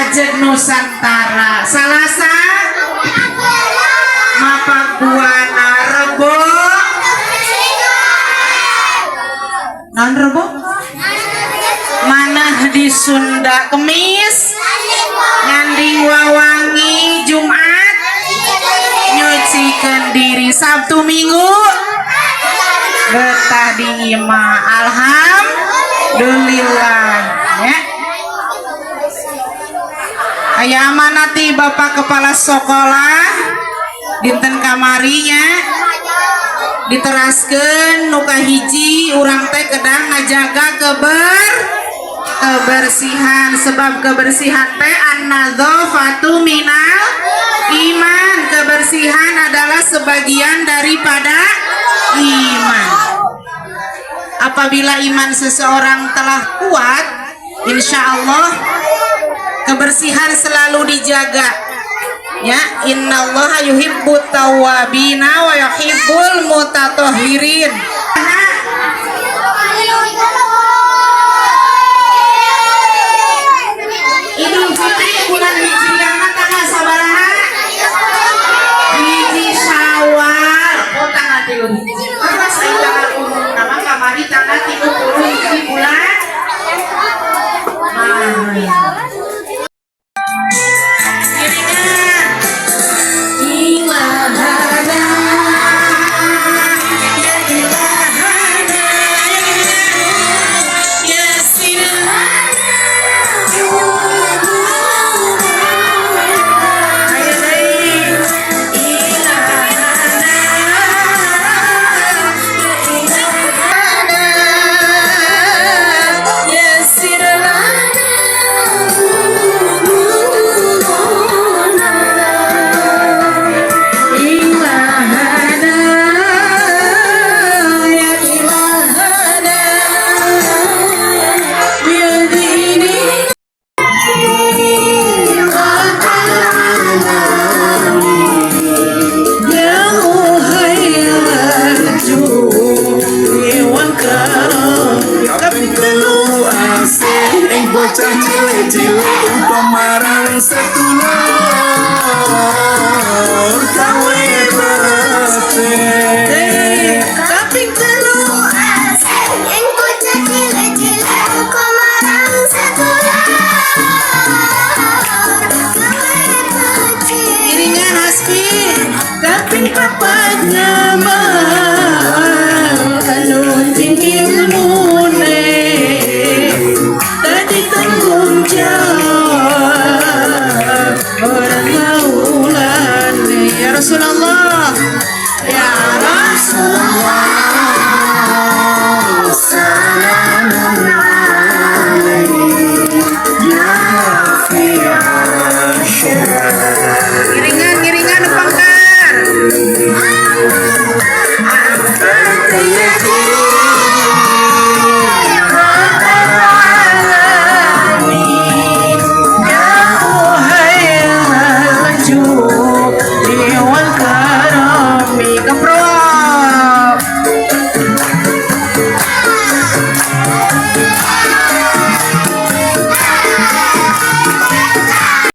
Ajeg Nusantara. Salasa Mapak Buana, Rebo non Rebo mana di Sunda, Kemis Nganding Wawangi, Jumat nyucikan diri, Sabtu Minggu betah di imah. Alhamdulillah ya. Aya amanat ti Bapak Kepala Sekolah dinten kamarinya diteraskeun, nu kahiji urang teh kedah ngajaga kebersihan, sebab kebersihan teh an-nadzafatu minal iman, kebersihan adalah sebagian daripada iman. Apabila iman seseorang telah kuat, insya Allah kebersihan selalu dijaga ya. Innallaha yuhibbut tawwabina wa yuhibbul mutatahhirin. Idul Fitri bulan Hijriah mah tanggal sabaraha? 1 Syawal. Oh, tanggal 3 hiji. Terus aya tanggal umum nama kamari tanggal 31 bulan Maret. Iringan. Ilahana, ya ilahana, ya silana. Ayo deui. Ilahana, ya ilahana, ya silana. Ilahana, ya ilahana, biyadini. Ya muhayyal judi wal karam. Kaping telu asing ing bocah cilik-cilik uga marang sedulur gawe becik. Kaping telu Ing bocah cilik-cilik uga marang sedulur gawe becik. Iringan Hasbi. Kaping papat ngamal anu ilmune dadi tanggung jawab orang maulane. Ya Rasulullah. Ya.